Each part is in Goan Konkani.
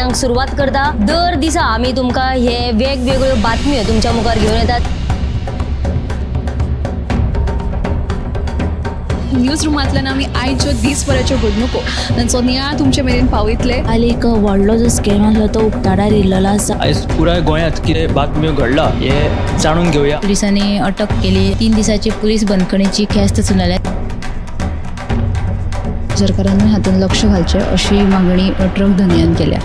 बातम्यांक सुरवात करता. दर दिसा आमी तुमकां हे वेगवेगळ्यो बातम्यो तुमच्या मुखार घेवन येतात. न्यूज रुमांतल्यान आमी आयच्यो दीसभराच्यो घडणुको तांचो नियाळ तुमचे मेरेन पावयतले. काल एक व्हडलो जो स्कॅम आसलो तो उक्ताडार येयल्लो आसा. आयज पुराय गोंयांत कितें बातम्यो घडला हें जाणून घेवया. पोलिसांनी अटक केली. 3 दिसाची पोलीस बंदखणीची ख्यास्त सुनायल्या. सरकारान हातूंत लक्ष घालचें अशी मागणी ट्रक धनयान केल्या.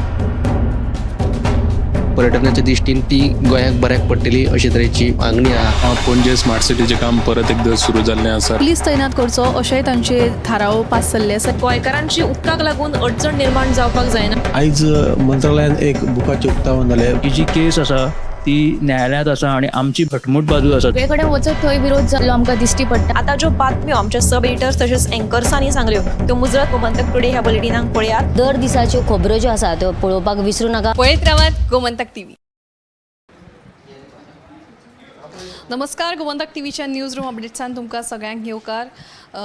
पर्यटनाच्या दृश्टीन ती गोंयाक बऱ्याक पडटली अशे तरेची मागणी आहा. पणजे स्मार्ट सिटीचें काम परत एकदां सुरू जाल्लें आसा. पुलीस तैनात करचो अशेंय तांचे थाराव पास जाल्ले आसा. गोंयकारांची उदकाक लागून अडचण निर्माण जावपाक जायना. आयज मंत्रालयान एक बुकाचें उक्तावण जालें. ही जी केस आसा ती न्यायालयांत आसा आनी आमची घटमूट बाजू आसा. सगळे कडेन वचत थंय विरोध जाल्लो आमकां दिश्टी पडटा. आतां ज्यो बातम्यो आमच्या सब एडिटर्स तशेंच एंकर्सांनी सांगल्यो त्यो मुजरत गोमंतक टुडे ह्या बुलेटिनाक पळयात. दर दिसाच्यो खबरो ज्यो आसा त्यो पळोवपाक विसरूं नाका. पळयत रावात गोमंतक टीव्ही. नमस्कार, गोमंतक टीव्हीच्या न्यूज रूम अपडेट्सान तुमकां सगळ्यांक येवकार.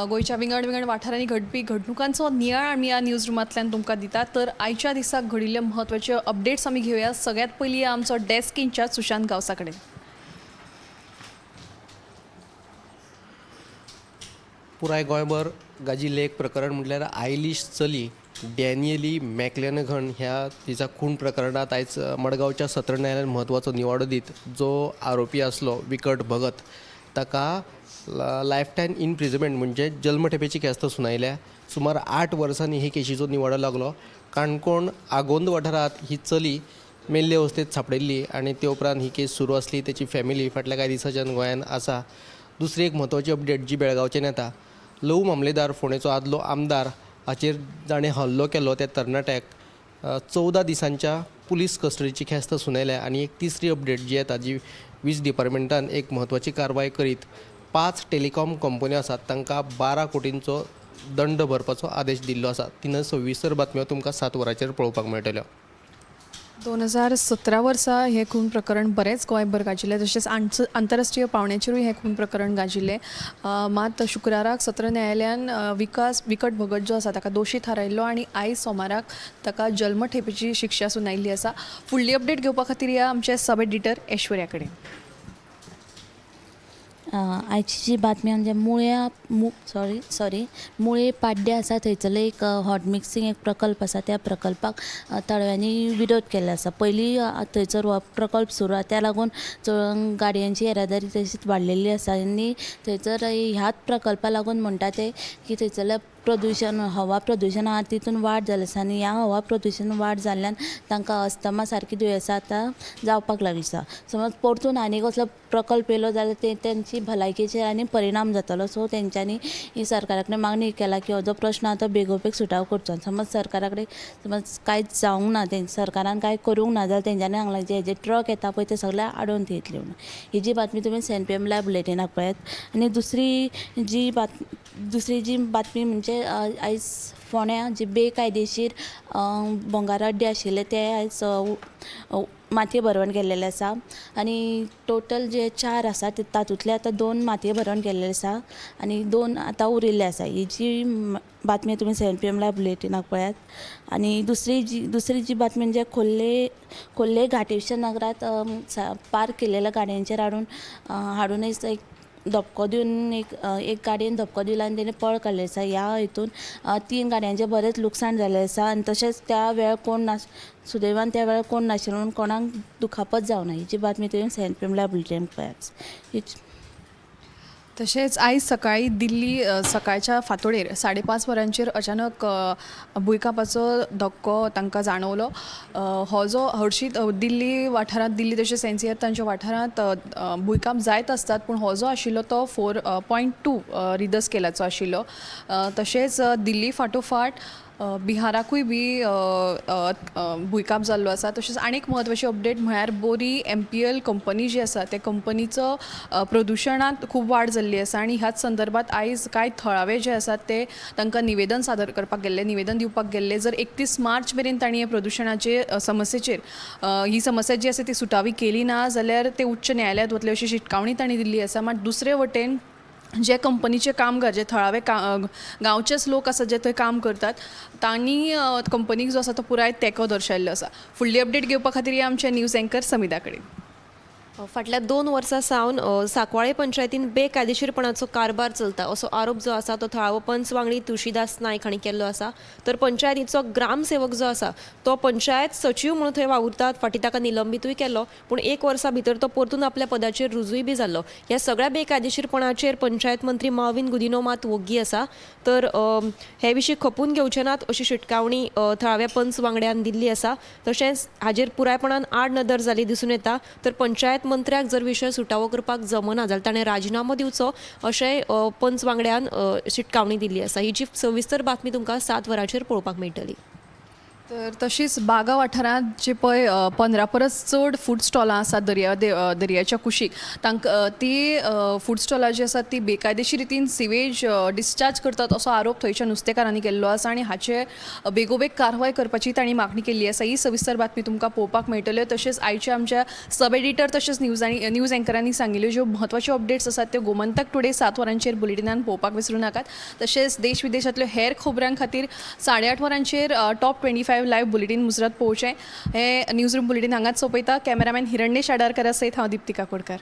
गोंयच्या विंगड विंगड वाठारांनी घडपी घडणुकांचो नियाळ आमी ह्या न्यूज रुमांतल्यान तुमकां दितात. तर आयच्या दिसाक घडिल्ले म्हत्वाचे अपडेट्स आमी घेवया. सगळ्यांत पयलीं आमचो डेस्क इन्चार्ज सुशांत गांवसा कडेन. पुराय गोंयभर गाजिल्लें एक प्रकरण म्हटल्यार आयलीश चली डॅनियली मॅकलेनघन ह्या तिचा खून प्रकरणांत आयज मडगांवच्या सत्र न्यायालयान म्हत्वाचो निवाडो दीत जो आरोपी आसलो विकट भगत ताका लायफ टायम इनप्रिजमेंट म्हणजे जल्मठेपेची ख्यास्त सुनायल्या. सुमार 8 वर्सांनी हे केशीचो निवाडो लागलो. काणकोण आगोंद वाठारांत ही चली मेल्ले अवस्थेंत सांपडिल्ली आनी ते उपरांत ही केस सुरू आसली. तेची फॅमिली फाटल्या कांय दिसांच्यान गोंयांत आसा. दुसरी एक म्हत्वाची अपडेट जी बेळगांवच्यान येता, लहू मामलेदार फोंडेचो आदलो आमदार हाचेर जाणें हल्लो केलो त्या तरणाट्याक 14 दिसांच्या पुलीस कस्टडीची ख्यास्त सुनायल्या. आनी एक तिसरी अपडेट जी येता, जी वीज डिपार्टमेंटान एक म्हत्वाची कारवाय करीत 5 टेलिकॉम कंपन्यो आसात तांकां 12 कोटींचो दंड भरपाचो आदेश दिल्लो आसा. तिन सविस्तर बातम्यो तुमकां 7 वरांचेर पळोवपाक मेळटल्यो. 2017 वर्सा हें खून प्रकरण बरेंच गोंयभर गाजिल्लें, तशेंच आंतरराष्ट्रीय पावंड्याचेरूय हें खून प्रकरण गाजिल्लें. मात शुक्राराक सत्र न्यायालयान विकट भगत जो आसा ताका दोशी थारायल्लो आनी आयज सोमाराक ताका जल्मठेपेची शिक्षा सुनायिल्ली आसा. फुडली अपडेट घेवपा खातीर या आमचे सब एडिटर ऐश्वर्या कडेन. आयची जी बातमी म्हणजे मुळ्या सॉरी सॉरी मुळे पाड्डे आसा थंयसरले एक हॉट मिक्सिंग एक प्रकल्प आसा. त्या प्रकल्पाक थळाव्यांनी विरोध केल्लो आसा. पयलीं थंयसर हो प्रकल्प सुरू आसा त्या लागून चड गाडयांची येरादारी तशीच वाडलेली आसा आनी थंयसर ह्याच प्रकल्पा लागून म्हणटा ते की थंयसरले प्रदुशण, हवा प्रदुशण आहा तितून वाड जाल्ली आसा आनी ह्या हवा प्रदुशण वाड जाल्ल्यान तांकां अस्थमा सारकी दुयेंसां आतां जावपाक लागली आसा. समज परतून आनी कसलो प्रकल्प येयलो जाल्यार ते तेंची भलायकेचेर आनी परिणाम जातलो. सो तेंच्यांनी सरकारा कडेन मागणी केला की हो जो प्रश्न आहा तो बेगोबेग सुटावो करचो. समज सरकारा कडेन समज कांयच जावंक ना, सरकारान कांय करूंक ना जाल्यार तेंच्यांनी सांगलां जे जे ट्रक येता पळय ते सगळे आडोवन थेयतले म्हणून. ही जी बातमी तुमी 7 PM live बुलेटिनाक पळयात. आनी दुसरी जी बातमी म्हणजे आयज फोंड्या जी बेकायदेशीर भंगार अड्डे आशिल्ले ते आयज मातये भरवण केल्लेले आसा आनी टोटल जे 4 आसा ते तातूंतले आतां 2 मातये भरवण केल्ले आसा आनी 2 आतां उरिल्ले आसा. ही जी बातमी तुमी 7 PM live बुलेटिनाक पळयात. आनी दुसरी जी बातमी म्हणजे खोल्ले घाटेश्वर नगरांत पार्क केलेल्या गाडयांचेर हाडून एक धपको दिवन एक गाडयेन धपको दिलो आनी तेणें पळ काडलें आसा. ह्या हितून 3 गाडयांचें बरेंच लुकसाण जालें आसा आनी तशेंच त्या वेळार कोण नास सुदैवान त्या वेळार कोण नाशिल्लो म्हणून कोणाक दुखापत जावना. ही जी बातमी तुवें 7 PM live bulletin पळयात. तशेंच आयज सकाळी दिल्ली सकाळच्या फांतोडेर 5:30 वरांचेर अचानक भुंयकांपाचो धक्को तांकां जाणवलो. हो जो हर्शीत दिल्ली वाठारांत, दिल्ली तशेंच NCR तांच्या वाठारांत भुंयकांप जायत आसतात, पूण हो जो आशिल्लो तो 4.2 रिदर स्केलाचो आशिल्लो. तशेंच दिल्ली फाटोफाट बिहाराकूय बी भुंयकांप जाल्लो आसा. तशेंच आनीक म्हत्वाची अपडेट म्हळ्यार बोरी MPL company जी आसा त्या कंपनीचो प्रदुशणांत खूब वाड जाल्ली आसा आनी ह्याच संदर्भात आयज कांय थळावे जे आसात ते तांकां निवेदन सादर करपाक गेल्ले, निवेदन दिवपाक गेल्ले. जर 31 मार्च मेरेन तांणी हे प्रदुशणाचे समस्येचेर ही समस्या जी आसा ती सुटावी केली ना जाल्यार ते उच्च न्यायालयांत वतले अशी शिटकावणी तांणी दिल्ली आसा. मात दुसरे वटेन जे कंपनीचे कामगार जे थळावे गांवचेच लोक आसा जे थंय काम करतात तांणी कंपनीक जो आसा तो पुराय तेंको दर्शयल्लो आसा. फुडली अपडेट घेवपा खातीर या आमच्या न्यूज एंकर समिता कडेन. फाटल्या 2 वर्सां सावन सांकवाळे पंचायतीन बेकायदेशीरपणाचो कारभार चलता असो आरोप जो आसा तो थळावो पंच वांगडी तुळशीदास नायक हांणी केल्लो आसा. तर पंचायतीचो ग्रामसेवक जो आसा तो पंचायत सचीव म्हणून थंय वावुरतात, फाटीं ताका निलंबितूय केल्लो, पूण 1 वर्सा भितर तो परतून आपल्या पदाचेर रुजूय बी जाल्लो. ह्या सगळ्या बेकायदेशीरपणाचेर पंचायत मंत्री माविन गुदिन्हो मात वोग्गी आसा. तर हे विशीं खपून घेवचे नात अशी शिटकावणी थळाव्या पंच वांगड्यान दिल्ली आसा. तशेंच हाजेर पुरायपणान आड नदर जाली दिसून येता. तर पंचायत मंत्र्याक जर विशय सुटावो करपाक जमना जाल्यार ताणें राजिनामो दिवचो अशेंय पंच वांगड्यान शिटकावणी दिल्ली आसा. ही जी सविस्तर बातमी तुमकां 7 वरांचेर पळोवपाक मेळटली. तर तशीच बागा वाठारांत जे पळय 15 परस चड फूड स्टॉलां आसात दर्याच्या कुशीक, तांकां ती फूड स्टॉलां जी आसात ती बेकायदेशीर रितीन सिवेज डिस्चार्ज करतात असो आरोप थंयच्या नुस्तेकारांनी केल्लो आसा आनी हाचे बेगोबेग कारवाय करपाची तांणी मागणी केल्ली आसा. ही सविस्तर बातमी तुमकां पळोवपाक मेळटल्यो. तशेंच आयच्या आमच्या सब एडिटर तशेंच न्यूज एंकरांनी सांगिल्ल्यो ज्यो म्हत्वाच्यो अपडेट्स आसात त्यो गोमंतक टुडे 7 वरांचेर बुलेटिनान पळोवपाक विसरूं नाकात. तशेंच देश विदेशांतल्यो हेर खबरां खातीर 8:30 वरांचेर टॉप 25 लायव्ह बुलेटीन मुजरत पळोवचें. हे न्यूज रूम बुलेटीन हांगाच सोंपयता. कॅमेरामॅन हिरण्य आडारकरा सयत हांव दीप्ती काकोडकर.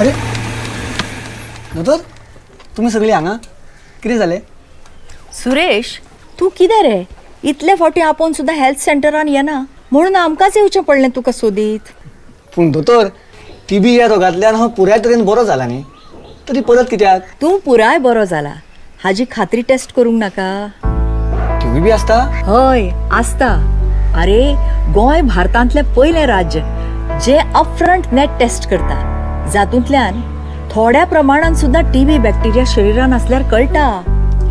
अरे दोतोर, तुमी सगळीं हांगा कितें जालें? सुरेश, तूं कितें रे इतले फावटी आपोवन सुद्दां हेल्थ सेंटरान येना म्हणून आमकांच येवचें पडलें तुका सोदीत. पूण दोतोर, टीबी ह्या रोगांतल्यान हांव पुराय तरेन बरो जाला न्ही, तरी परत कित्याक? तूं पुराय बरो जाला हाजी खात्री टेस्ट करूंक नाका? टीबी बी आसता? हय आसता. अरे गोंय भारतांतलें पयलें राज्य जें अपफ्रंट नेट टेस्ट करता, जातूंतल्यान थोड्या प्रमाणान सुद्दां टीबी बॅक्टेरिया शरिरान आसल्यार कळटा.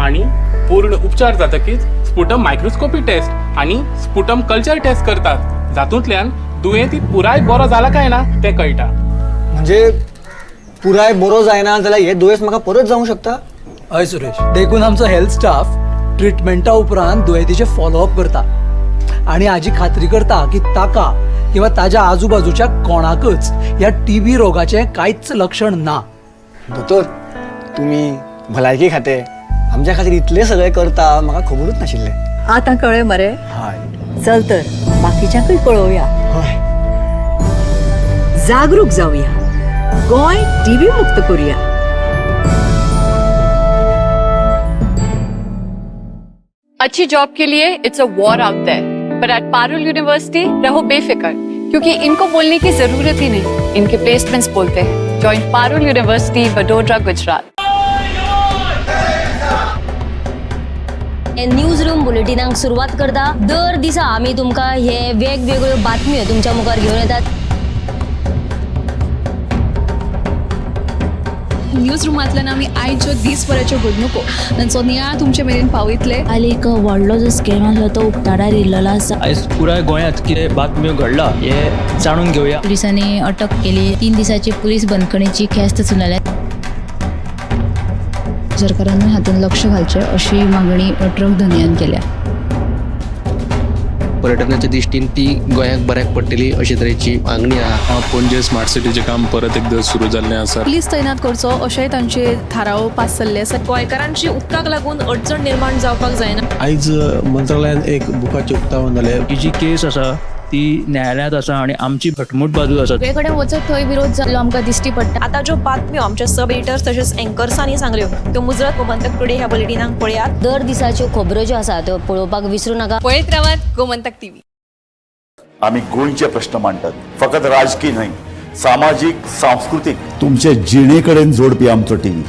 आणि पूर्ण उपचार जातकीच स्पुटम मायक्रोस्कोपी टेस्ट आणि स्पुटम कल्चर टेस्ट करतात, जातूंतल्यान दुयेंती पुराय बरो जाला काय ना तें कळटा. म्हणजे पुराय बरो जायना जाल्यार हें दुयेंस म्हाका परत जावंक शकता? हय सुरेश, देखून आमचो हेल्थ स्टाफ ट्रिटमेंटा उपरांत दुयेंतीचें फॉलोअप करता आनी हाजी खात्री करता की ताका किंवा ताज्या आजूबाजूच्या कोणाकच ह्या टीबी रोगाचें कांयच लक्षण ना. दोतोर, तुमी भलायकी खातें आमच्या खातीर इतलें सगळें करता, म्हाका खबरूच नाशिल्लें. आतां कळ्ळें मरे? हय. चल तर बाकीच्यांकूय कळोवया. हय. जागरूक जावया, गोंय टीबी मुक्त करूया. अच्छी जॉब के लिए it's a war out there, पर एट पारुल यूनिवर्सिटी रहो बेफिक्र, क्योंकि इनको बोलने की जरूरत ही नहीं, इनके प्लेसमेंट्स बोलते हैं. Join Parul university, Vadodara, Gujarat. हे न्यूज रूम बुलेटिनाक सुरवात करता. दर दिसा आमी तुमकां हे वेगवेगळ्यो बातम्यो तुमच्या मुखार घेवन येतात. न्यूज रुमांतल्यान आमी आयच्यो दीसभराच्यो घडणुको तांचो नियाळ तुमचे मेरेन पावयतले. काल एक व्हडलो जो स्कॅम आसलो तो उक्ताडार येयल्लो आसा. आयज पुराय गोंयांत कितें बातम्यो घडला हें जाणून घेवया. पुलिसांनी अटक केली. 3 दिसाची पुलीस बंदखणीची ख्यास्त सुनायल्या. सरकारान हातूंत लक्ष घालचें अशी मागणी ट्रक धनयान केल्या. पर्यटनाच्या दृश्टीन ती गोंयाक बऱ्याक पडटली अशे तरेची मागणी आहा. पणजे स्मार्ट सिटीचें काम परत एकदां सुरू जाल्लें आसा. पुलीस तैनात करचो अशेंय तांचे थाराव पास जाल्ले आसा. गोंयकारांची उदकाक लागून अडचण निर्माण जावपाक जायना. आयज मंत्रालयान एक बुकाचें उक्तावण जालें. ही जी केस आसा ती न्यायालयांत आसा आनी आमची घटमूट बाजू आसा. सगळे कडेन वचत थंय विरोध जाल्लो आमकां दिश्टी पडटा. आतां ज्यो बातम्यो आमच्या सब एडिटर्स तशेंच एंकर्सांनी सांगल्यो त्यो मुजरत गोमंतक टुडे ह्या बुलेटिनाक पळयात. दर दिसाच्यो खबरो ज्यो आसा त्यो पळोवपाक विसरूं नाका. पळयत रावात गोमंतक टीव्ही. आमी गोंयचे प्रश्न मांडटात, फकत राजकी न्हय, सामाजीक, सांस्कृतीक, तुमचे जिणे कडेन जोडपी आमचो टीव्ही,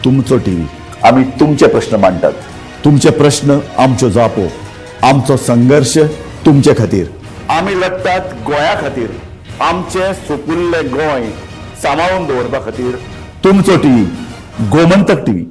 तुमचो टीव्ही. आमी तुमचे प्रश्न मांडटात, तुमचे प्रश्न आमच्यो जापो, आमचो संघर्श तुमचे खातीर. आमी लढटात गोंया खातीर, आमचें सुपुल्लें गोंय सांबाळून दवरपा खातीर. तुमचो टीव्ही, गोमंतक टीव्ही.